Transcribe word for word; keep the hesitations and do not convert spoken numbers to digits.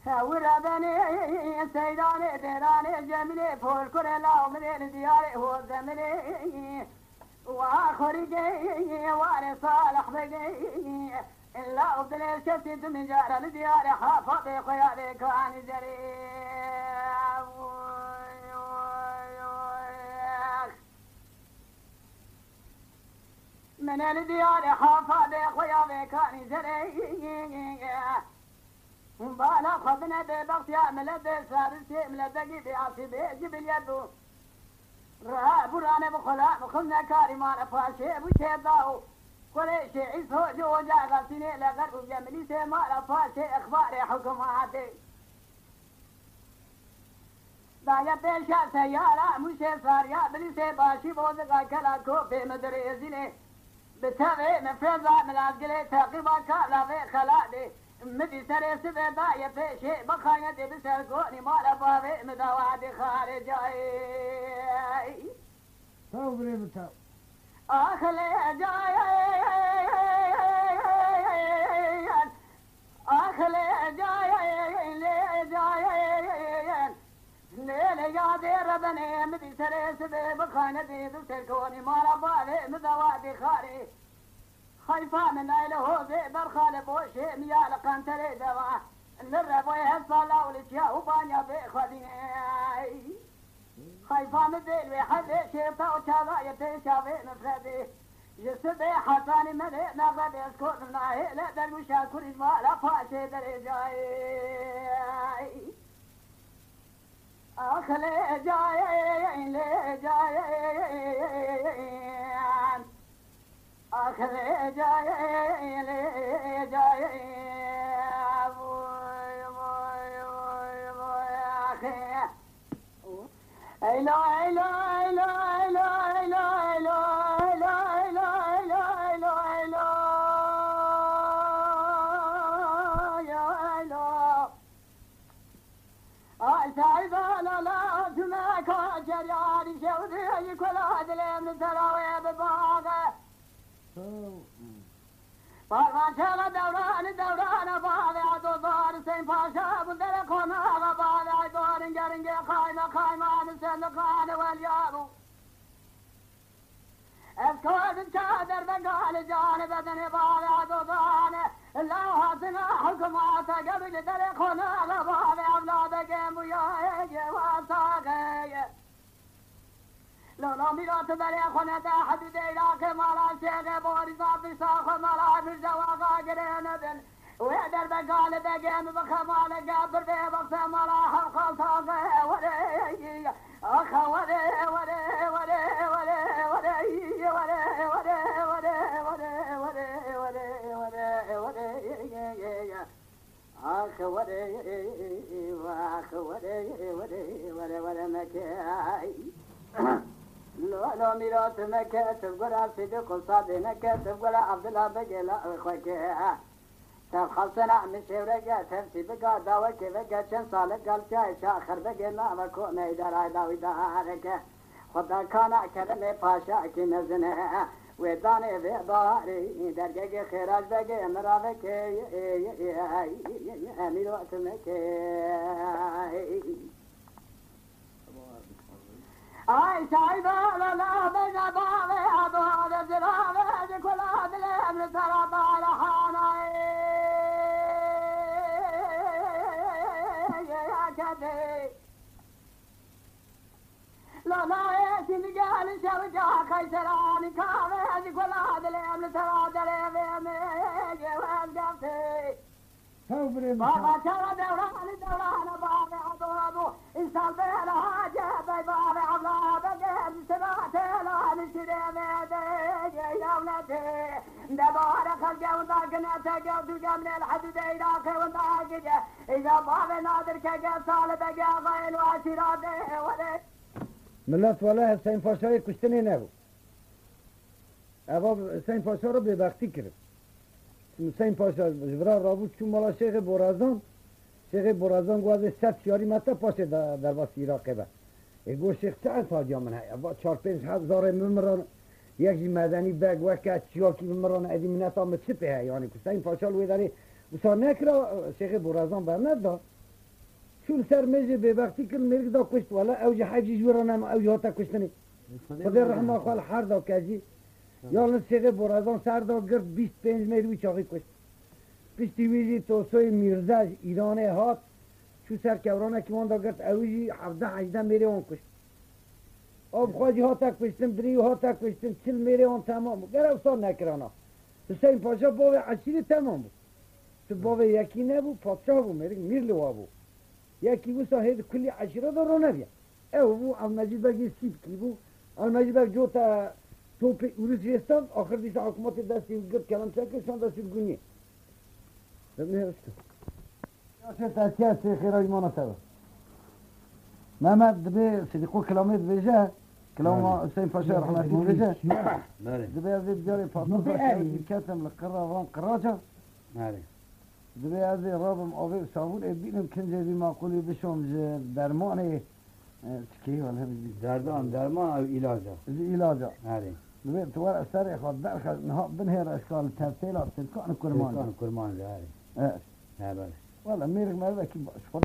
Hewira benê seyranê dêranê Cemilê polkurê law minê li diyarê ho zeminê. Wa xorî gey warê salih begey. Law dilê şefî tu min cara li diyarê hafa bê xwe ya bê kanî zerê. Mene li diyarê hafa bê xwe ya vê kanî zerê. Bala xwe bine bê bextiya mile bê saristê mile degî bê asî bê ji bilye bû. Ra burane bi xwe la bi xwe nekarî male paşê bû çê da û Kurêşê îso ji ocaxa sînê le xerb û gemilîsê male paşê exbarê hikûmatê. Daye pêşa seyara mûşê sariya bilîsê başî boziqa kela kopê mi dirêzînê. Bi tevê mi fêza mi lazgilê teqîba kala vê xeladê. Mi dî serê sibê daye pêşê bi xayetê bi ser konî mala bavê mi dawa dê xarê cayê. Taw birê min taw. Ax lê cayê. Ax lê cayê, lê cayê, lê lê yadê rebenê, mi dî serê sibê bixane dî du serkonî mala bavê mi dawa dî xarê. Xayfa min nayle hozê berxale boşê mi ya li qenterê dewa. Li reboyê hespa lawliçiya û banya bê xwedînê. Xayfa min dêl wê hevê şêrta û çavayê pêşa vê nifredê. Ji sibê hetanî me lê nexebê ez kotim nahê le dergûşa kurî ji mala paşê derêcayê. Ax lê cayê, lê cayê. Ax lê cayê, lê cayê. Voy, voy, voy, voy, axê. Eylo, eylo, eylo, eylo, eylo, eylo, eylo, eylo, eylo, eylo, eylo, eylo. Ay, Seyda, la, la, cümle kaçer yarî şewdî, kula dilê min serawê bi baxe. Parvançava dewranî dewrana bavê Adozar Hüseyin Paşa bu dere konağa bavê Aydorin geringê qayma qayma mi sendiqanê welya bû. Ez kodim çader be galê canê bedenê bavê Adozanê. Law hatina hikûmata gerî li derê konağa bavê evladê gem bûya ê cêwa saxê. Lolo mîrot berê xwe nede hidûdê Iraqê mala şêxê Borîza Pîrsa xwe mala Mirze Waxa girê nebin. Wê derbe galê begê min bixe maleke pir bê bexse mala hevxal taxe were. Axe were, were, were. Ax were, ax were, were, were, were meke. Lo, lo, mîrot meke, tiv gura Sîdîq Usadê neke, tiv gura Abdullah Begê la xwe ke. Tev xelsena min şêwrege, tev sî biga daweke veke, çend sale gal çayê çaxir Begê nava ko meydaray dawî dareke. Xweda kana keremê paşakî mezin e. Wê danê vê baharê dergekê xêrac begê miravekê emîro timekê. Ay sayda la la beyna bavê ado de zirave de kula dilê emri tara bala hanayê. Lolayê Sînîgalî şewca Kayseranî kavê ji kula dilê em li tera derê vê me yê wez geftê. Hew birê min. Baba çara dewranî dewrana bavê Ado Ado. Îsal bê la hace bey bavê Evla begê ji sira têlanî şirê me de yê yewletê. De bahare xelke winda gine teke tu gemlê li hedûdê Iraqê winda gide. Îja bavê Nadir keke Salih Begê axayê li Aşîratê were. Milet wele Hüseyin Paşayê kuştinê nebû. Eva Hüseyin Paşa re bêbextî kirin. Hüseyin Paşa ji vira rabû çû mala Şêxê Borazan. Şêxê Borazan got, "Ez ê sed şiyarî me te paşê de-, derbasî Iraqê be." Ê got, "Şêx çi etaciya min heye? Va çar pênc hezarê min miran, yek jî medenî beg weke çiyakî min miran, edî mineta min çi pê heye?" Yanî Hüseyin Paşa li wê derê Wisa nekira, Şêxê Borazan berneda. Çû li ser mêjê bêbextî kir, mêrik da kuşt. Wela ew jî heyf jî ji wî re nema, ew jî hate kuştinê. Xwedê rehma xwe li her da ke jî. Yalnız Şêxê Borazan ser da girt, bîst pênc mêr wî çaxî kuşt. Piştî wî jî Tosoyê Mîrze ji Îranê hat, çû ser kewranekî wan da girt, ew jî hevdeh hejdeh mêrê wan kuşt. Av xwe jî hate kuştin, birî wî hate kuştin, çil mêrê wan temam bû. Gere wisa nekirana. Hüseyin Paşa bavê eşîrê temam bû. Tu bavê yekî nebû, padşah bû, mêrik mîr li wa bû. Yekî wisa hê di kulî eşîra de roneviya. Ew bû, Elmecîd Begê Sîpkî bû. Elmecîd Beg cota topê Urus vêstan, axir dîsa hikûmetê destê wî girt, kelemçe kir, şan destê wî guniyê. Dibnê hişto. Ya şê te tiya sê xêra îmana te be. Mehmet dibê Sidîqo kilamê dibêje, kilama Belê. Hüseyin Paşa rehmetî dibêje. Belê. Dibê ez ê carê Dibê paşa ey. Ketim li qirra van qirraca. Belê. Dibê ez ê rabim avê û sabûn ê bînim kincê vî maqûlî bişom ji dermanê, e, çikê wele bi Derdan, derman ew îlaca. Ji îlaca. Erê. Dibê tu were serê xwe derxe niha binhêre eşka li tevtêla Tirkan û Kurman. Tirkan û Kurman, erê. Evet. He, belê. Wele mêrik me vekî baş.